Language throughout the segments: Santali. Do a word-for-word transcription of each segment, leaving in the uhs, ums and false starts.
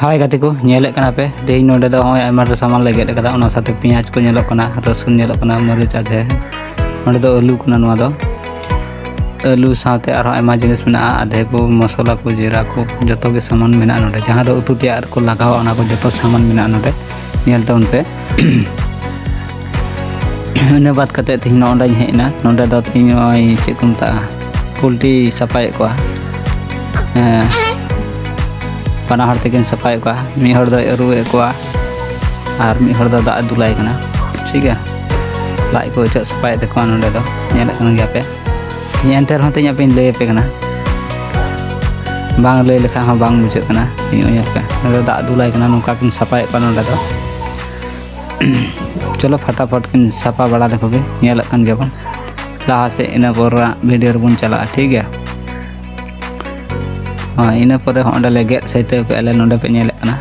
ᱦᱳᱭ ᱜᱟᱛᱮ ᱠᱚ, ᱧᱮᱞᱮᱫ ᱠᱟᱱᱟ ᱯᱮ, ᱛᱮᱦᱮᱧ ᱱᱚᱰᱮ ᱫᱚ ᱱᱚᱜᱼᱚᱭ ᱟᱭᱢᱟ ᱰᱷᱮᱨ ᱥᱟᱢᱟᱱ ᱞᱮ ᱜᱮᱫ ᱟᱠᱟᱫᱟ᱾ ᱚᱱᱟ ᱥᱟᱶᱛᱮ ᱯᱮᱸᱭᱟᱡᱽ ᱠᱚ ᱧᱮᱞᱚᱜ ᱠᱟᱱᱟ, ᱨᱟᱹᱥᱩᱱ ᱧᱮᱞᱚᱜ ᱠᱟᱱᱟ, ᱢᱟᱹᱨᱤᱪ ᱟᱫᱷᱮ, ᱱᱚᱰᱮ ᱫᱚ ᱟᱹᱞᱩ ᱠᱟᱱᱟ᱾ ᱱᱚᱣᱟ ᱫᱚ ᱟᱹᱞᱩ ᱥᱟᱶᱛᱮ ᱟᱨᱦᱚᱸ ᱟᱭᱢᱟ ᱡᱤᱱᱤᱥ ᱢᱮᱱᱟᱜᱼᱟ, ᱟᱫᱷᱮ ᱠᱚ ᱢᱚᱥᱞᱟ ᱠᱚ, ᱡᱤᱨᱟ ᱠᱚ, ᱡᱚᱛᱚ ᱜᱮ ᱥᱟᱢᱟᱱ ᱢᱮᱱᱟᱜᱼᱟ ᱱᱚᱰᱮ᱾ ᱡᱟᱦᱟᱸ ᱫᱚ ᱩᱛᱩ ᱛᱮᱭᱟᱜ ᱨᱮᱠᱚ ᱞᱟᱜᱟᱣᱟ, ᱚᱱᱟ ᱠᱚ ᱡᱚᱛᱚ ᱥᱟᱢᱟᱱ ᱢᱮᱱᱟᱜᱼᱟ ᱱᱚᱰᱮ, ᱧᱮᱞ ᱛᱟᱵᱚᱱ ᱯᱮ᱾ ᱤᱱᱟᱹ ᱵᱟᱫ ᱠᱟᱛᱮᱫ ᱛᱮᱦᱮᱧ ᱱᱚᱜᱼᱚᱭ ᱱᱚᱰᱮᱧ ᱦᱮᱡ ᱮᱱᱟ᱾ ᱱᱚᱰᱮ ᱫᱚ ᱛᱮᱦᱮᱧ ᱱᱚᱜᱼᱚᱭ ᱪᱮᱫ ᱠᱚ ᱢᱮᱛᱟᱜᱼᱟ, ᱯᱳᱞᱴᱤ ᱥᱟᱯᱷᱟᱭᱮᱫ ᱠᱚᱣᱟ᱾ ᱦᱮᱸ, ᱵᱟᱱᱟ ᱦᱚᱲ ᱛᱮᱠᱤᱱ ᱥᱟᱯᱷᱟᱭᱮᱫ ᱠᱚᱣᱟ᱾ ᱢᱤᱫ ᱦᱚᱲ ᱫᱚᱭ ᱟᱹᱨᱩᱵᱮᱫ ᱠᱚᱣᱟ ᱟᱨ ᱢᱤᱫ ᱦᱚᱲ ᱫᱚ ᱫᱟᱜ ᱮ ᱫᱩᱞᱟᱭ ᱠᱟᱱᱟ᱾ ᱴᱷᱤᱠ ᱜᱮᱭᱟ, ᱞᱟᱡ ᱠᱚ ᱚᱪᱚᱜ ᱥᱟᱯᱷᱟᱭᱮᱫ ᱛᱟᱠᱚᱣᱟ ᱱᱚᱰᱮ ᱫᱚ, ᱧᱮᱞᱮᱫ ᱠᱟᱱ ᱜᱮᱭᱟ ᱯᱮ᱾ ᱤᱧ ᱮᱱᱛᱮ ᱨᱮᱦᱚᱸ ᱛᱮᱦᱮᱧ ᱟᱯᱮᱧ ᱞᱟᱹᱭ ᱟᱯᱮ ᱠᱟᱱᱟ, ᱵᱟᱝ ᱞᱟᱹᱭ ᱞᱮᱠᱷᱟᱱ ᱦᱚᱸ ᱵᱟᱝ ᱵᱩᱡᱷᱟᱹᱜ ᱠᱟᱱᱟ᱾ ᱛᱮᱦᱮᱧ ᱧᱮᱞ ᱯᱮ, ᱱᱚᱰᱮ ᱫᱟᱜ ᱫᱩᱞᱟᱭ ᱠᱟᱱᱟ, ᱱᱚᱝᱠᱟ ᱠᱤᱱ ᱥᱟᱯᱷᱟᱭᱮᱫ ᱠᱚᱣᱟ ᱱᱚᱰᱮ ᱫᱚ᱾ ᱪᱚᱞᱚ ᱯᱷᱟᱴᱟᱯᱷᱟᱴ ᱠᱤᱱ ᱥᱟᱯᱷᱟ ᱵᱟᱲᱟ ᱞᱮᱠᱚ ᱜᱮ, ᱧᱮᱞᱮᱫ ᱠᱟᱱ ᱜᱮᱭᱟᱵᱚᱱ ᱞᱟᱦᱟ ᱥᱮᱫ᱾ ᱤᱱᱟᱹ ᱯᱚᱨ ᱵᱷᱤᱰᱤᱭᱳ ᱨᱮᱵᱚᱱ ᱪᱟᱞᱟᱜᱼᱟ, ᱴᱷᱤᱠ ᱜᱮᱭᱟ᱾ ᱦᱳᱭ, ᱤᱱᱟᱹ ᱯᱚᱨᱮ ᱦᱚᱸ ᱚᱸᱰᱮ ᱞᱮ ᱜᱮᱫ ᱥᱟᱹᱭᱛᱟᱹᱣ ᱠᱮᱫᱼᱟ ᱞᱮ, ᱱᱚᱰᱮ ᱯᱮ ᱧᱮᱞᱮᱫ ᱠᱟᱱᱟ᱾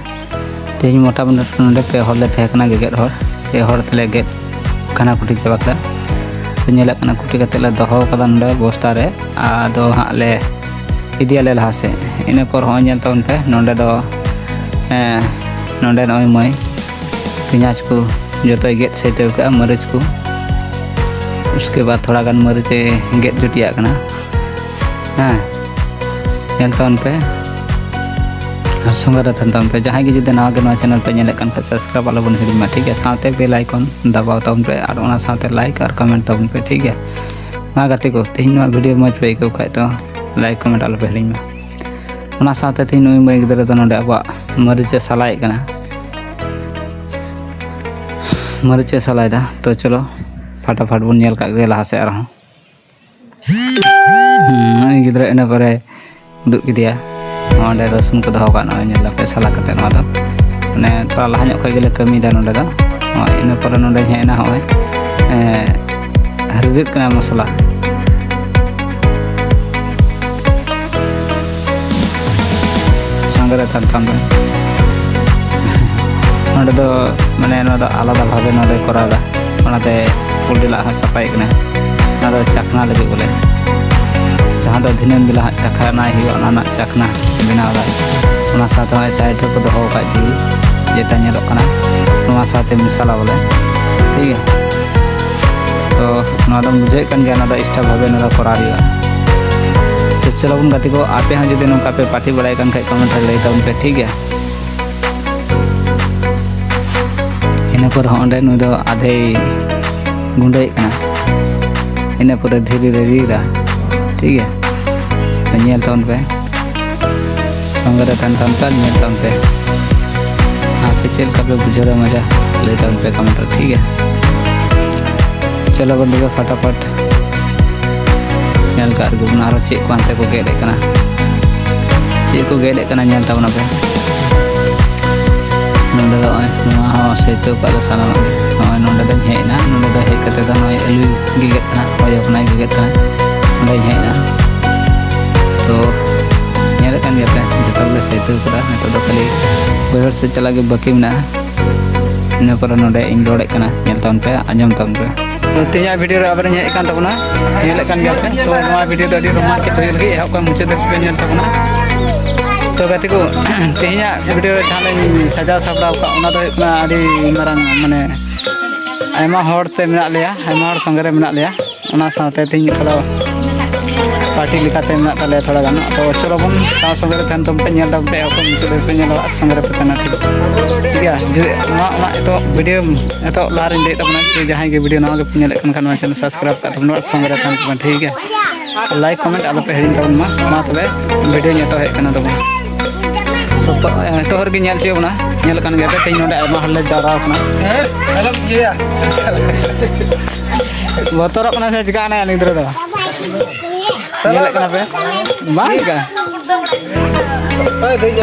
ᱛᱮᱦᱮᱧ ᱢᱚᱴᱟᱢᱩᱴᱤ ᱱᱚᱰᱮ ᱯᱮ ᱦᱚᱲ ᱞᱮ ᱛᱟᱦᱮᱸ ᱠᱟᱱᱟ ᱜᱮᱜᱮᱫ ᱦᱚᱲ, ᱯᱮ ᱦᱚᱲ ᱛᱮᱞᱮ ᱜᱮᱫ ᱠᱟᱱᱟ ᱠᱩᱴᱤ ᱪᱟᱵᱟ ᱠᱮᱫᱟ᱾ ᱛᱚ ᱧᱮᱞᱮᱫ ᱠᱟᱱᱟ ᱠᱩᱴᱤ ᱠᱟᱛᱮᱫ ᱞᱮ ᱫᱚᱦᱚ ᱠᱟᱫᱟ ᱱᱚᱰᱮ ᱵᱚᱥᱛᱟ ᱨᱮ, ᱟᱫᱚ ᱦᱟᱸᱜ ᱞᱮ ᱤᱫᱤᱭᱟᱞᱮ ᱞᱟᱦᱟ ᱥᱮᱫ᱾ ᱤᱱᱟᱹ ᱯᱚᱨ ᱦᱚᱸᱜᱼᱚᱭ ᱧᱮᱞ ᱛᱟᱵᱚᱱ ᱯᱮ, ᱱᱚᱰᱮ ᱫᱚ ᱮᱸ, ᱱᱚᱰᱮ ᱱᱚᱜᱼᱚᱭ ᱢᱟᱹᱭ ᱯᱮᱸᱭᱟᱡᱽ ᱠᱚ ᱡᱚᱛᱚᱭ ᱜᱮᱫ ᱥᱟᱹᱭᱛᱟᱹᱣ ᱠᱟᱜᱼᱟ, ᱢᱟᱹᱨᱤᱪ ᱠᱚ᱾ ᱩᱥᱠᱮ ᱵᱟᱫ ᱛᱷᱚᱲᱟ ᱜᱟᱱ ᱢᱟᱹᱨᱤᱪ ᱮ ᱜᱮᱫ ᱡᱩᱴᱤᱭᱟᱜ ᱠᱟᱱᱟ᱾ ᱦᱮᱸ, ᱧᱮᱞ ᱛᱟᱵᱚᱱ ᱯᱮ ᱟᱨ ᱥᱚᱸᱜᱮ ᱨᱮ ᱛᱟᱦᱮᱱ ᱛᱟᱵᱚᱱ ᱯᱮ᱾ ᱡᱟᱦᱟᱸᱭ ᱜᱮ ᱡᱩᱫᱤ ᱱᱟᱣᱟ ᱜᱮ ᱱᱚᱣᱟ ᱪᱮᱱᱮᱞ ᱯᱮ ᱧᱮᱞᱮᱫ ᱠᱟᱱ ᱠᱷᱟᱱ, ᱥᱟᱵᱥᱠᱨᱟᱭᱤᱵ ᱟᱞᱚᱵᱚᱱ ᱦᱤᱲᱤᱧ ᱢᱟ, ᱴᱷᱤᱠ ᱜᱮᱭᱟ? ᱥᱟᱶᱛᱮ ᱵᱮᱞ ᱟᱭᱠᱚᱱ ᱫᱟᱵᱟᱣ ᱛᱟᱵᱚᱱ ᱯᱮ ᱟᱨ ᱚᱱᱟ ᱥᱟᱶᱛᱮ ᱞᱟᱭᱤᱠ ᱟᱨ ᱠᱚᱢᱮᱱᱴ ᱛᱟᱵᱚᱱ ᱯᱮ, ᱴᱷᱤᱠ ᱜᱮᱭᱟ? ᱢᱟ ᱜᱟᱛᱮ ᱠᱚ, ᱛᱮᱦᱮᱧ ᱱᱚᱣᱟ ᱵᱷᱤᱰᱤᱭᱳ ᱢᱚᱡᱽ ᱯᱮ ᱟᱹᱭᱠᱟᱹᱣ ᱠᱷᱟᱡ ᱫᱚ ᱞᱟᱭᱤᱠ ᱠᱚᱢᱮᱱᱴ ᱟᱞᱚ ᱯᱮ ᱦᱤᱲᱤᱧ ᱢᱟ᱾ ᱚᱱᱟ ᱥᱟᱶᱛᱮ ᱛᱮᱦᱮᱧ ᱱᱩᱭ ᱢᱟᱹᱭ ᱜᱤᱫᱽᱨᱟᱹ ᱫᱚ ᱱᱚᱰᱮ ᱟᱵᱚᱣᱟᱜ ᱢᱟᱹᱨᱤᱪ ᱮ ᱥᱟᱞᱟᱭᱮᱫ ᱠᱟᱱᱟ, ᱢᱟᱹᱨᱤᱪ ᱮ ᱥᱟᱞᱟᱭᱮᱫᱟ᱾ ᱛᱚ ᱪᱚᱞᱚ ᱯᱷᱟᱴᱟᱯᱷᱟᱴ ᱵᱚᱱ ᱧᱮᱞ ᱠᱟᱜ ᱜᱮ ᱞᱟᱦᱟ ᱥᱮᱫ ᱟᱨᱦᱚᱸ᱾ ᱦᱩᱸ, ᱱᱩᱭ ᱜᱤᱫᱽᱨᱟᱹ ᱤᱱᱟᱹ ᱯᱚᱨᱮ ᱩᱫᱩᱜ ᱠᱮᱫᱮᱭᱟ᱾ ᱱᱚᱰᱮ ᱨᱟᱹᱥᱩᱱ ᱠᱚ ᱫᱚᱦᱚ ᱠᱟᱜ, ᱱᱚᱜᱼᱚᱭ ᱧᱮᱞ ᱫᱟᱯᱮ ᱥᱟᱞᱟ ᱠᱟᱛᱮ᱾ ᱱᱚᱣᱟ ᱫᱚ ᱢᱟᱱᱮ ᱛᱷᱚᱲᱟ ᱞᱟᱦᱟ ᱧᱚᱜ ᱠᱷᱚᱡ ᱜᱮᱞᱮ ᱠᱟᱹᱢᱤᱭᱮᱫᱟ ᱱᱚᱰᱮ ᱫᱚ᱾ ᱱᱚᱜᱼᱚᱭ ᱤᱱᱟᱹ ᱯᱚᱨᱮ ᱱᱚᱰᱮᱧ ᱦᱮᱡ ᱮᱱᱟ, ᱱᱚᱜᱼᱚᱭ ᱮᱸ, ᱨᱤᱫᱚᱜ ᱠᱟᱱᱟ ᱢᱚᱥᱞᱟ᱾ ᱥᱟᱸᱜᱮ ᱨᱮ ᱛᱟᱢ ᱛᱟᱢ ᱨᱮ᱾ ᱱᱚᱰᱮ ᱫᱚ ᱢᱟᱱᱮ ᱱᱚᱣᱟ ᱫᱚ ᱟᱞᱟᱫᱟ ᱵᱷᱟᱵᱮ ᱱᱚᱣᱟ ᱫᱚᱭ ᱠᱚᱨᱟᱣ ᱮᱫᱟ, ᱚᱱᱟᱛᱮ ᱯᱩᱞᱰᱤ ᱞᱟᱜ ᱦᱚᱸ ᱥᱟᱯᱷᱟᱭᱮᱫ ᱠᱟᱱᱟ᱾ ᱚᱱᱟ ᱫᱚ ᱪᱟᱠᱷᱱᱟ ᱞᱟᱹᱜᱤᱫ ᱵᱚᱞᱮ, ᱡᱟᱦᱟᱸ ᱫᱚ ᱫᱷᱤᱱᱟᱹᱱ ᱵᱮᱞᱟ ᱦᱟᱸᱜ ᱪᱟᱠᱷᱱᱟᱭ ᱦᱩᱭᱩᱜᱼᱟ, ᱚᱱᱟ ᱨᱮᱱᱟᱜ ᱪᱟᱠᱷᱱᱟ ᱵᱮᱱᱟᱣ ᱮᱫᱟᱭ᱾ ᱚᱱᱟ ᱥᱟᱶᱛᱮ ᱱᱚᱜᱼᱚᱭ side ᱨᱮᱠᱚ ᱫᱚᱦᱚ ᱟᱠᱟᱫ ᱡᱤᱞ, ᱡᱮᱴᱟ ᱧᱮᱞᱚᱜ ᱠᱟᱱᱟ, ᱱᱚᱣᱟ ᱥᱟᱶᱛᱮ ᱢᱮᱥᱟᱞᱟ ᱵᱚᱞᱮ, ᱴᱷᱤᱠ ᱜᱮᱭᱟ᱾ ᱛᱚ ᱱᱚᱣᱟ ᱫᱚᱢ ᱵᱩᱡᱷᱟᱹᱣᱮᱫ ᱠᱟᱱ ᱜᱮᱭᱟ, ᱱᱚᱣᱟ ᱫᱚ extra ᱵᱷᱟᱵᱮ ᱱᱚᱣᱟ ᱫᱚ ᱠᱚᱨᱟᱣ ᱦᱩᱭᱩᱜᱼᱟ᱾ ᱛᱚ ᱪᱚᱞᱚ ᱵᱚᱱ ᱜᱟᱛᱮ ᱠᱚ, ᱟᱯᱮ ᱦᱚᱸ ᱡᱩᱫᱤ ᱱᱚᱝᱠᱟ ᱯᱮ party ᱵᱟᱲᱟᱭ ᱠᱟᱱ ᱠᱷᱟᱡ comment ᱨᱮ ᱞᱟᱹᱭ ᱛᱟᱵᱚᱱ ᱯᱮ, ᱴᱷᱤᱠ ᱜᱮᱭᱟ᱾ ᱤᱱᱟᱹ ᱯᱚᱨ ᱦᱚᱸ ᱚᱸᱰᱮ ᱱᱩᱭ ᱫᱚ ᱟᱫᱷᱮᱭ ᱜᱩᱸᱰᱟᱹᱭᱮᱫ ᱠᱟᱱᱟ, ᱤᱱᱟᱹ ᱯᱚᱨᱮ ᱫᱷᱤᱨᱤ ᱨᱮ ᱨᱤᱫᱟ, ᱴᱷᱤᱠ ᱜᱮᱭᱟ᱾ ᱛᱚ ᱧᱮᱞ ᱛᱟᱵᱚᱱ ᱯᱮ, ᱥᱚᱸᱜᱮ ᱨᱮ ᱛᱟᱦᱮᱱ ᱛᱟᱵᱚᱱ ᱯᱮ ᱟᱨ ᱧᱮᱞ ᱛᱟᱵᱚᱱ ᱯᱮ᱾ ᱟᱯᱮ ᱪᱮᱫ ᱞᱮᱠᱟ ᱯᱮ ᱵᱩᱡᱷᱟᱹᱣ ᱫᱟ ᱢᱚᱡᱟ, ᱞᱟᱹᱭ ᱛᱟᱵᱚᱱ ᱯᱮ comment ᱨᱮ, ᱴᱷᱤᱠ ᱜᱮᱭᱟ᱾ ᱪᱚᱞᱚ ᱵᱚᱱ ᱫᱮᱵᱟ ᱯᱷᱟᱴᱟᱯᱷᱟᱴ᱾ ᱧᱮᱞ ᱠᱟᱜ ᱨᱮᱜᱮ ᱵᱚᱱ ᱟᱨᱚ ᱪᱮᱫ ᱠᱚ ᱦᱟᱱᱛᱮ ᱠᱚ ᱜᱮᱫ ᱮᱫ ᱠᱟᱱᱟ, ᱪᱮᱫ ᱠᱚ ᱜᱮᱫ ᱮᱫ ᱠᱟᱱᱟ, ᱧᱮᱞ ᱛᱟᱵᱚᱱ ᱟᱯᱮ᱾ ᱱᱚᱸᱰᱮ ᱫᱚ ᱱᱚᱜᱼᱚᱭ ᱱᱚᱣᱟ ᱦᱚᱸ ᱥᱟᱹᱭᱛᱟᱹᱣ ᱠᱟᱜ ᱞᱮ ᱥᱟᱱᱟᱢᱟᱜ ᱜᱮ᱾ ᱱᱚᱜᱼᱚᱭ ᱱᱚᱸᱰᱮ ᱫᱚᱧ ᱦᱮᱡ ᱮᱱᱟ, ᱱᱚᱸᱰᱮ ᱫᱚ ᱦᱮᱡ ᱠᱟᱛᱮ ᱫᱚ ᱱᱚᱜᱼᱚᱭ ᱟᱹᱞᱩᱭ ᱜᱮᱜᱮᱫ ᱠᱟᱱᱟ, ᱦᱚᱭᱚ ᱠᱟᱱᱟᱭ, ᱜᱮᱜᱮᱫ ᱠᱟᱱᱟ, ᱱᱚᱸᱰᱮᱧ ᱦᱮᱡ ᱮᱱᱟ᱾ ᱛᱚ ᱧᱮᱞᱮᱫ ᱠᱟᱱ ᱜᱮᱭᱟ ᱯᱮ, ᱡᱚᱛᱚ ᱜᱮᱞᱮ ᱥᱟᱹᱭᱛᱟᱹᱣ ᱠᱟᱫᱟ᱾ ᱱᱤᱛᱚᱜ ᱫᱚ ᱠᱷᱟᱹᱞᱤ ᱵᱟᱹᱭᱦᱟᱹᱲ ᱥᱮᱫ ᱪᱟᱞᱟᱜ ᱜᱮ ᱵᱟᱹᱠᱤ ᱢᱮᱱᱟᱜᱼᱟ᱾ ᱤᱱᱟᱹ ᱯᱚᱨᱮ ᱱᱚᱸᱰᱮ ᱤᱧ ᱨᱚᱲᱮᱫ ᱠᱟᱱᱟ, ᱧᱮᱞ ᱛᱟᱵᱚᱱ ᱯᱮ, ᱟᱸᱡᱚᱢ ᱛᱟᱵᱚᱱ ᱯᱮ᱾ ᱛᱮᱦᱮᱧᱟᱜ video ᱨᱮ ᱟᱵᱟᱨ ᱤᱧ ᱦᱮᱡ ᱟᱠᱟᱱ ᱛᱟᱵᱚᱱᱟ, ᱧᱮᱞᱮᱫ ᱠᱟᱱ ᱜᱮᱭᱟ ᱯᱮ᱾ ᱛᱚ ᱱᱚᱣᱟ video ᱫᱚ ᱟᱹᱰᱤ romantic ᱦᱩᱭᱩᱜ ᱞᱟᱹᱜᱤᱫ, ᱮᱦᱚᱵ ᱠᱷᱚᱱ ᱢᱩᱪᱟᱹᱫ ᱫᱷᱟᱹᱵᱤᱡ ᱯᱮ ᱧᱮᱞ ᱛᱟᱵᱚᱱᱟ᱾ ᱛᱚ ᱜᱟᱛᱮ ᱠᱚ, ᱛᱮᱦᱮᱧᱟᱜ video ᱨᱮ ᱡᱟᱦᱟᱸ ᱞᱤᱧ ᱥᱟᱡᱟᱣ ᱥᱟᱯᱲᱟᱣ ᱟᱠᱟᱫ, ᱚᱱᱟ ᱫᱚ ᱦᱩᱭᱩᱜ ᱠᱟᱱᱟ ᱟᱹᱰᱤ ᱢᱟᱨᱟᱝ, ᱢᱟᱱᱮ, ᱟᱭᱢᱟ ᱦᱚᱲ ᱛᱮ ᱢᱮᱱᱟᱜ ᱞᱮᱭᱟ, ᱟᱭᱢᱟ ᱦᱚᱲ ᱥᱚᱸᱜᱮ ᱨᱮ ᱢᱮᱱᱟᱜ ᱞᱮᱭᱟ᱾ ᱚᱱᱟ ᱥᱟᱶᱛᱮ ᱛᱮᱦᱮᱧ ᱜᱟᱯᱟ ᱫᱚ party ᱞᱮᱠᱟᱛᱮ ᱢᱮᱱᱟᱜ ᱛᱟᱞᱮᱭᱟ ᱛᱷᱚᱲᱟ ᱜᱟᱱ᱾ ᱛᱚ ᱪᱚᱞᱚ ᱵᱚᱱ ᱥᱟᱶ ᱥᱚᱸᱜᱮ ᱨᱮ ᱛᱟᱦᱮᱱ ᱛᱟᱵᱚᱱ ᱯᱮ, ᱧᱮᱞ ᱛᱟᱵᱚᱱ ᱯᱮ, ᱮᱦᱚᱵ ᱠᱷᱚᱱ ᱢᱩᱪᱟᱹᱫ ᱫᱷᱟᱹᱵᱤᱡ ᱯᱮ ᱧᱮᱞᱟ, ᱥᱚᱸᱜᱮ ᱨᱮ ᱯᱮ ᱛᱟᱦᱮᱱᱟ, ᱴᱷᱤᱠ ᱜᱮᱭᱟ? ᱡᱩᱫᱤ ᱱᱚᱣᱟ, ᱚᱱᱟ ᱮᱛᱚᱦᱚᱵ video ᱮᱛᱚᱦᱚᱵ ᱞᱟᱦᱟ ᱨᱮᱧ ᱞᱟᱹᱭᱮᱫ ᱛᱟᱵᱚᱱᱟ, ᱡᱮ ᱡᱟᱦᱟᱸᱭ ᱜᱮ video ᱱᱟᱣᱟ ᱜᱮ ᱯᱮ ᱧᱮᱞᱮᱫ ᱠᱟᱱ ᱠᱷᱟᱱ, ᱱᱚᱣᱟ channel subscribe ᱠᱟᱜ ᱛᱟᱵᱚᱱᱟ, ᱥᱚᱸᱜᱮ ᱨᱮ ᱛᱟᱦᱮᱱ ᱛᱟᱵᱚᱱᱟ, ᱴᱷᱤᱠ ᱜᱮᱭᱟ? Like comment ᱟᱞᱚ ᱯᱮ ᱦᱤᱲᱤᱧ ᱛᱟᱵᱚᱱ ᱢᱟ᱾ ᱢᱟ ᱛᱚᱵᱮ video ᱧᱮᱛᱚ ᱦᱮᱡ ᱠᱟᱱᱟ ᱛᱟᱵᱚᱱ᱾ ᱡᱚᱛᱚ, ᱡᱚᱛᱚ ᱦᱚᱲ ᱜᱮ ᱧᱮᱞ ᱦᱚᱪᱚᱭᱮᱫ ᱵᱚᱱᱟ, ᱧᱮᱞ ᱠᱟᱱ ᱜᱮᱭᱟ ᱯᱮ, ᱛᱮᱦᱮᱧ ᱱᱚᱰᱮ ᱟᱭᱢᱟ ᱦᱚᱲ ᱞᱮ ᱡᱟᱣᱨᱟ ᱟᱠᱟᱱᱟ᱾ ᱵᱚᱛᱚᱨᱚᱜ ᱠᱟᱱᱟ ᱥᱮ ᱪᱤᱠᱟᱹᱜ ᱠᱟᱱᱟ ᱜᱤᱫᱽᱨᱟᱹ ᱫᱚ? ᱧᱮᱞᱮᱫ ᱠᱟᱱᱟ ᱯᱮ? ᱵᱟᱝ ᱪᱤᱠᱟᱹᱜᱼᱟ᱾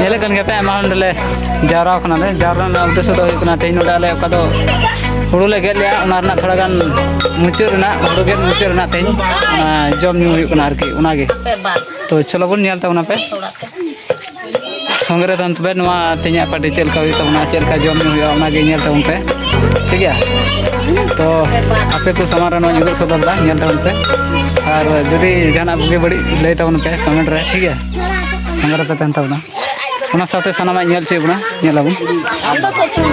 ᱧᱮᱞᱮᱫ ᱠᱟᱱ ᱜᱮᱭᱟ ᱯᱮ, ᱟᱭᱢᱟ ᱦᱚᱲ ᱱᱚᱰᱮ ᱞᱮ ᱡᱟᱣᱨᱟ ᱟᱠᱟᱱᱟ ᱞᱮ᱾ ᱡᱟᱣᱨᱟ ᱨᱮᱱᱟᱜ ᱩᱫᱽᱫᱮᱥᱥᱚ ᱫᱚ ᱦᱩᱭᱩᱜ ᱠᱟᱱᱟ, ᱛᱮᱦᱮᱧ ᱱᱚᱰᱮ ᱟᱞᱮ ᱚᱠᱟ ᱫᱚ ᱦᱩᱲᱩ ᱞᱮ ᱜᱮᱫ ᱞᱮᱜᱼᱟ, ᱚᱱᱟ ᱨᱮᱱᱟᱜ ᱛᱷᱚᱲᱟ ᱜᱟᱱ ᱢᱩᱪᱟᱹᱫ ᱨᱮᱱᱟᱜ, ᱦᱩᱲᱩ ᱜᱮᱫ ᱢᱩᱪᱟᱹᱫ ᱨᱮᱱᱟᱜ ᱛᱮᱦᱮᱧ, ᱚᱱᱟ ᱡᱚᱢ ᱧᱩ ᱦᱩᱭᱩᱜ ᱠᱟᱱᱟ ᱟᱨᱠᱤ, ᱚᱱᱟᱜᱮ᱾ ᱛᱚ ᱪᱚᱞᱚ ᱵᱚᱱ ᱧᱮᱞ ᱛᱟᱵᱚᱱᱟ ᱯᱮ᱾ ᱥᱚᱸᱜᱮ ᱨᱮ ᱛᱟᱦᱮᱱ ᱛᱚᱵᱮ, ᱱᱚᱣᱟ ᱛᱮᱦᱮᱧᱟᱜ party ᱪᱮᱫ ᱞᱮᱠᱟ ᱦᱩᱭᱩᱜ ᱛᱟᱵᱚᱱᱟ, ᱪᱮᱫ ᱞᱮᱠᱟ ᱡᱚᱢ ᱧᱩ ᱦᱩᱭᱩᱜᱼᱟ, ᱚᱱᱟᱜᱮ ᱧᱮᱞ ᱛᱟᱵᱚᱱ ᱯᱮ, ᱴᱷᱤᱠ ᱜᱮᱭᱟ? ᱛᱚ ᱟᱯᱮ ᱠᱚ ᱥᱟᱢᱟᱝ ᱨᱮ ᱱᱚᱣᱟᱧ ᱩᱫᱩᱜ ᱥᱚᱫᱚᱨ ᱮᱫᱟ, ᱧᱮᱞ ᱛᱟᱵᱚᱱ ᱯᱮ᱾ ᱟᱨ ᱡᱩᱫᱤ ᱡᱟᱦᱟᱱᱟᱜ ᱵᱩᱜᱤ ᱵᱟᱹᱲᱤᱡ ᱞᱟᱹᱭ ᱛᱟᱵᱚᱱ ᱯᱮ comment ᱨᱮ, ᱴᱷᱤᱠ ᱜᱮᱭᱟ? ᱥᱚᱸᱜᱮ ᱨᱮᱯᱮ ᱛᱟᱦᱮᱱ ᱛᱟᱵᱚᱱᱟ᱾ ᱚᱱᱟ ᱥᱟᱶᱛᱮ ᱥᱟᱱᱟᱢᱟᱜ ᱧᱮᱞ ᱦᱚᱪᱚᱭᱮᱫ ᱵᱚᱱᱟ, ᱧᱮᱞ ᱟᱵᱚᱱ᱾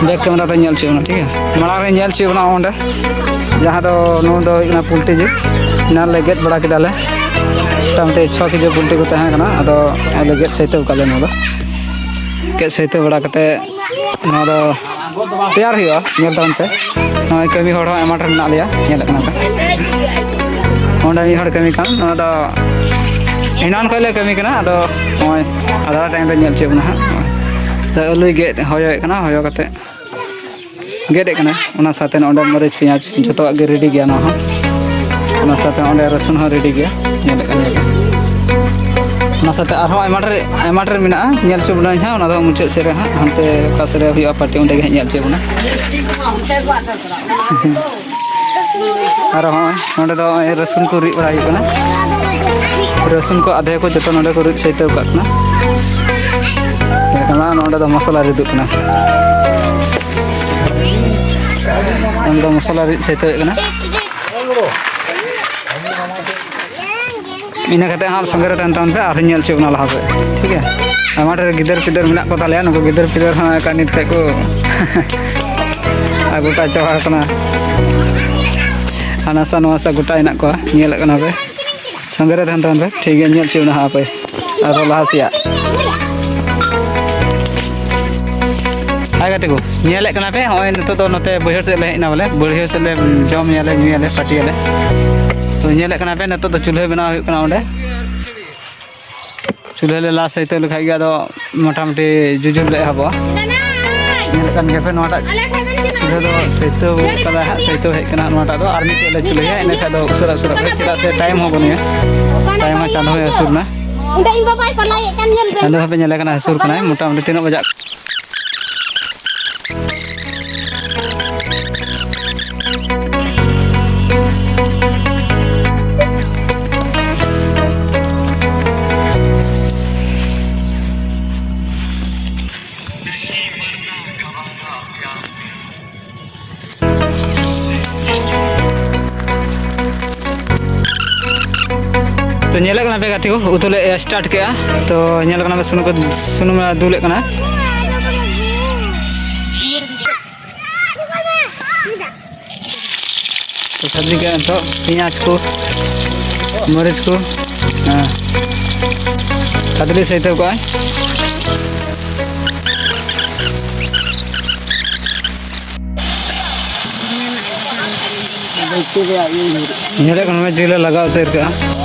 ᱵᱮᱠ ᱠᱮᱢᱮᱨᱟ ᱛᱮ ᱧᱮᱞ ᱦᱚᱪᱚᱭᱮᱫ ᱵᱚᱱᱟ, ᱴᱷᱤᱠ ᱜᱮᱭᱟ᱾ ᱢᱟᱲᱟᱝ ᱨᱮ ᱧᱮᱞ ᱦᱚᱪᱚᱭᱮᱫ ᱵᱚᱱᱟ ᱚᱸᱰᱮ, ᱡᱟᱦᱟᱸ ᱫᱚ, ᱱᱚᱣᱟ ᱫᱚ ᱦᱩᱭᱩᱜ ᱠᱟᱱᱟ ᱯᱳᱞᱴᱤ ᱡᱤᱞ᱾ ᱮᱱᱟᱱ ᱞᱮ ᱜᱮᱫ ᱵᱟᱲᱟ ᱠᱮᱫᱟᱞᱮ, ᱢᱚᱴᱟᱢᱩᱴᱤ ᱪᱷᱚ ᱠᱮᱡᱤ ᱯᱳᱞᱴᱤ ᱠᱚ ᱛᱟᱦᱮᱸ ᱠᱟᱱᱟ, ᱟᱫᱚ ᱱᱚᱜᱼᱚᱭ ᱞᱮ ᱜᱮᱫ ᱥᱟᱹᱭᱛᱟᱹᱣ ᱠᱟᱜ ᱞᱮ ᱱᱚᱣᱟ ᱫᱚ᱾ ᱜᱮᱫ ᱥᱟᱹᱭᱛᱟᱹᱣ ᱵᱟᱲᱟ ᱠᱟᱛᱮ ᱱᱚᱣᱟ ᱫᱚ ᱛᱮᱭᱟᱨ ᱦᱩᱭᱩᱜᱼᱟ, ᱧᱮᱞ ᱛᱟᱵᱚᱱ ᱯᱮ᱾ ᱱᱚᱜᱼᱚᱭ ᱠᱟᱹᱢᱤ ᱦᱚᱲ ᱦᱚᱸ ᱟᱭᱢᱟ ᱰᱷᱮᱨ ᱢᱮᱱᱟᱜ ᱞᱮᱭᱟ, ᱧᱮᱞᱮᱫ ᱠᱟᱱᱟ ᱯᱮ᱾ ᱚᱸᱰᱮ ᱢᱤᱫ ᱦᱚᱲ ᱠᱟᱹᱢᱤ ᱠᱟᱱ, ᱱᱚᱣᱟ ᱫᱚ ᱮᱱᱟᱱ ᱠᱷᱚᱱ ᱞᱮ ᱠᱟᱹᱢᱤ ᱠᱟᱱᱟ, ᱟᱫᱚ ᱱᱚᱜᱼᱚᱭ ᱟᱫᱷᱟ ᱴᱟᱭᱤᱢ ᱨᱮ ᱧᱮᱞ ᱦᱚᱪᱚᱭᱮᱫ ᱵᱚᱱᱟ ᱦᱟᱸᱜ᱾ ᱟᱫᱚ ᱟᱹᱞᱩᱭ ᱜᱮᱫ ᱦᱚᱭᱚᱭᱮᱫ ᱠᱟᱱᱟ, ᱦᱚᱭᱚ ᱠᱟᱛᱮ ᱜᱮᱫ ᱮᱫ ᱠᱟᱱᱟ᱾ ᱚᱱᱟ ᱥᱟᱶᱛᱮ ᱱᱚᱰᱮ ᱢᱟᱹᱨᱤᱪ, ᱯᱮᱸᱭᱟᱡᱽ ᱡᱚᱛᱚᱣᱟᱜ ᱜᱮ ᱨᱮᱰᱤ ᱜᱮᱭᱟ ᱱᱚᱣᱟ ᱦᱚᱸ᱾ ᱚᱱᱟ ᱥᱟᱶᱛᱮ ᱚᱸᱰᱮ ᱨᱟᱹᱥᱩᱱ ᱦᱚᱸ ᱨᱮᱰᱤ ᱜᱮᱭᱟ, ᱧᱮᱞᱮᱫ ᱠᱟᱱ ᱜᱮᱭᱟ᱾ ᱚᱱᱟ ᱥᱟᱶᱛᱮ ᱟᱨᱦᱚᱸ ᱟᱭᱢᱟ ᱰᱷᱮᱨ, ᱟᱭᱢᱟ ᱰᱷᱮᱨ ᱢᱮᱱᱟᱜᱼᱟ, ᱧᱮᱞ ᱦᱚᱪᱚ ᱵᱚᱱᱟᱧ ᱦᱟᱸᱜ᱾ ᱚᱱᱟ ᱫᱚ ᱢᱩᱪᱟᱹᱫ ᱥᱮᱫ ᱨᱮ ᱦᱟᱸᱜ, ᱦᱟᱱᱛᱮ ᱚᱠᱟ ᱥᱮᱫ ᱨᱮ ᱦᱩᱭᱩᱜᱼᱟ ᱯᱟᱨᱴᱤ, ᱚᱸᱰᱮ ᱜᱮ ᱦᱟᱸᱜ ᱧᱮᱞ ᱦᱚᱪᱚ ᱵᱚᱱᱟ᱾ ᱟᱨ ᱦᱚᱸᱜᱼᱚᱭ ᱱᱚᱸᱰᱮ ᱫᱚ ᱱᱚᱜᱼᱚᱭ ᱨᱟᱹᱥᱩᱱ ᱠᱚ ᱨᱤᱫ ᱵᱟᱲᱟ ᱦᱩᱭᱩᱜ ᱠᱟᱱᱟ᱾ ᱨᱟᱹᱥᱩᱱ ᱠᱚ ᱟᱫᱷᱮ ᱠᱚ ᱡᱚᱛᱚ ᱱᱚᱸᱰᱮ ᱠᱚ ᱨᱤᱫ ᱥᱟᱹᱭᱛᱟᱹᱣ ᱠᱟᱜ ᱠᱟᱱᱟ᱾ ᱧᱮᱞᱚᱜ ᱠᱟᱱᱟ ᱱᱚᱸᱰᱮ ᱫᱚ ᱢᱚᱥᱞᱟ ᱨᱤᱫᱚᱜ ᱠᱟᱱᱟ᱾ ᱱᱚᱸᱰᱮ ᱫᱚ ᱢᱚᱥᱞᱟ ᱨᱤᱫ ᱥᱟᱹᱭᱛᱟᱹᱣᱮᱫ ᱠᱟᱱᱟ᱾ ᱤᱱᱟᱹ ᱠᱟᱛᱮ ᱦᱟᱸᱜ ᱥᱚᱸᱜᱮ ᱨᱮ ᱛᱟᱦᱮᱱ ᱛᱟᱵᱚᱱ ᱯᱮ, ᱟᱨᱦᱚᱸ ᱧᱮᱞ ᱦᱚᱪᱚ ᱵᱚᱱᱟ ᱞᱟᱦᱟ ᱥᱮᱫ, ᱴᱷᱤᱠ ᱜᱮᱭᱟ? ᱟᱭᱢᱟ ᱰᱷᱮᱨ ᱜᱤᱫᱟᱹᱨ ᱯᱤᱫᱟᱹᱨ ᱢᱮᱱᱟᱜ ᱠᱚ ᱛᱟᱞᱮᱭᱟ, ᱱᱩᱠᱩ ᱜᱤᱫᱟᱹᱨ ᱯᱤᱫᱟᱹᱨ ᱦᱚᱸ ᱮᱠᱟ ᱱᱤᱛ ᱠᱷᱚᱡ ᱠᱚ ᱟᱨ ᱜᱚᱴᱟ ᱪᱟᱵᱟ ᱟᱠᱟᱱᱟ᱾ ᱦᱟᱱᱟ ᱥᱟ ᱱᱚᱣᱟ ᱥᱟ ᱜᱚᱴᱟ ᱦᱮᱱᱟᱜ ᱠᱚᱣᱟ, ᱧᱮᱞᱮᱫ ᱠᱟᱱᱟ ᱯᱮ᱾ ᱥᱚᱸᱜᱮ ᱨᱮ ᱛᱟᱦᱮᱱ ᱛᱟᱵᱚᱱ ᱯᱮ, ᱴᱷᱤᱠ ᱜᱮᱭᱟ, ᱧᱮᱞ ᱦᱚᱪᱚ ᱵᱚᱱᱟ ᱦᱟᱸᱜ ᱦᱟᱯᱮ᱾ ᱟᱨᱦᱚᱸ ᱞᱟᱦᱟ ᱥᱮᱭᱟᱜ᱾ ᱦᱟᱭ ᱜᱟᱛᱮ ᱠᱚ, ᱧᱮᱞᱮᱫ ᱠᱟᱱᱟ ᱯᱮ, ᱱᱚᱜᱼᱚᱭ ᱱᱤᱛᱚᱜ ᱫᱚ ᱱᱚᱛᱮ ᱵᱟᱹᱭᱦᱟᱹᱲ ᱥᱮᱫ ᱞᱮ ᱦᱮᱡ ᱮᱱᱟ, ᱵᱚᱞᱮ ᱵᱟᱹᱭᱦᱟᱹᱲ ᱥᱮᱫ ᱞᱮ ᱡᱚᱢ ᱧᱩᱭᱟᱞᱮ, ᱧᱩᱭᱟᱞᱮ, ᱯᱟᱹᱴᱤᱭᱟᱞᱮ᱾ ᱛᱚ ᱧᱮᱞᱮᱫ ᱠᱟᱱᱟ ᱯᱮ, ᱱᱤᱛᱚᱜ ᱫᱚ ᱪᱩᱞᱦᱟᱹ ᱵᱮᱱᱟᱣ ᱦᱩᱭᱩᱜ ᱠᱟᱱᱟ ᱚᱸᱰᱮ᱾ ᱪᱩᱞᱦᱟᱹ ᱞᱮ ᱞᱟ ᱥᱟᱹᱭᱛᱟᱹᱣ ᱞᱮᱠᱷᱟᱡ ᱜᱮ ᱟᱫᱚ ᱢᱚᱴᱟᱢᱩᱴᱤ ᱡᱩᱡᱩᱞ ᱞᱮ ᱮᱦᱚᱵᱚᱜᱼᱟ᱾ ᱧᱮᱞᱮᱫ ᱠᱟᱱ ᱜᱮᱭᱟ ᱯᱮ ᱱᱚᱣᱟᱴᱟᱜ ᱪᱩᱞᱦᱟᱹ ᱫᱚ ᱥᱟᱹᱭᱛᱟᱹᱣ ᱠᱟᱫᱟ ᱦᱟᱸᱜ, ᱥᱟᱹᱭᱛᱟᱹᱣ ᱦᱮᱡ ᱠᱟᱱᱟ ᱱᱚᱣᱟᱴᱟᱜ ᱫᱚ᱾ ᱟᱨ ᱢᱤᱫᱴᱮᱡ ᱞᱮ ᱪᱩᱞᱦᱟᱹᱭᱟ, ᱤᱱᱟᱹ ᱠᱷᱟᱡ ᱫᱚ ᱩᱥᱟᱹᱨᱟ ᱩᱥᱟᱹᱨᱟ ᱛᱮ, ᱪᱮᱫᱟᱜ ᱥᱮ ᱴᱟᱭᱤᱢ ᱦᱚᱸ ᱵᱟᱹᱱᱩᱜᱼᱟ᱾ ᱴᱟᱭᱤᱢ ᱦᱚᱸ ᱪᱟᱸᱫᱚ ᱦᱚᱸᱭ ᱦᱟᱹᱥᱩᱨ ᱱᱟ᱾ ᱚᱸᱰᱮ ᱤᱧ ᱵᱟᱵᱟᱭ ᱯᱟᱞᱟᱭᱮᱫ ᱠᱟᱱ ᱧᱮᱞ ᱵᱮᱱ᱾ ᱪᱟᱸᱫᱚ ᱦᱚᱸᱯᱮ ᱧᱮᱞᱮ ᱠᱟᱱᱟ, ᱦᱟᱹᱥᱩᱨ ᱠᱟᱱᱟᱭ᱾ ᱢᱚᱴᱟᱢᱩᱴᱤ ᱛᱤᱱᱟᱹᱜ ᱵᱟᱡᱟᱜ ᱛᱚ, ᱧᱮᱞᱮᱫ ᱠᱟᱱᱟ ᱯᱮ ᱜᱟᱛᱮ ᱠᱚ, ᱩᱛᱩ ᱞᱮ start ᱠᱮᱜᱼᱟ᱾ ᱛᱚ, ᱧᱮᱞ ᱠᱟᱱᱟ ᱯᱮ, ᱥᱩᱱᱩᱢ ᱠᱚ, ᱥᱩᱱᱩᱢ ᱮ ᱫᱩᱞᱮᱫ ᱠᱟᱱᱟ᱾ ᱛᱚ, ᱥᱟᱵᱽᱡᱤ ᱠᱚ ᱱᱤᱛᱚᱜ ᱯᱮᱸᱭᱟᱡᱽ ᱠᱚ, ᱢᱟᱹᱨᱤᱪ ᱠᱚ, ᱦᱮᱸ, ᱠᱷᱟᱫᱽᱞᱮ ᱥᱟᱹᱭᱛᱟᱹᱣ ᱠᱟᱜᱼᱟᱭ᱾ ᱧᱮᱞᱮᱫ ᱠᱟᱱᱟ ᱡᱤᱞ ᱞᱮ ᱞᱟᱜᱟᱣ ᱩᱛᱟᱹᱨ ᱠᱟᱜᱼᱟ᱾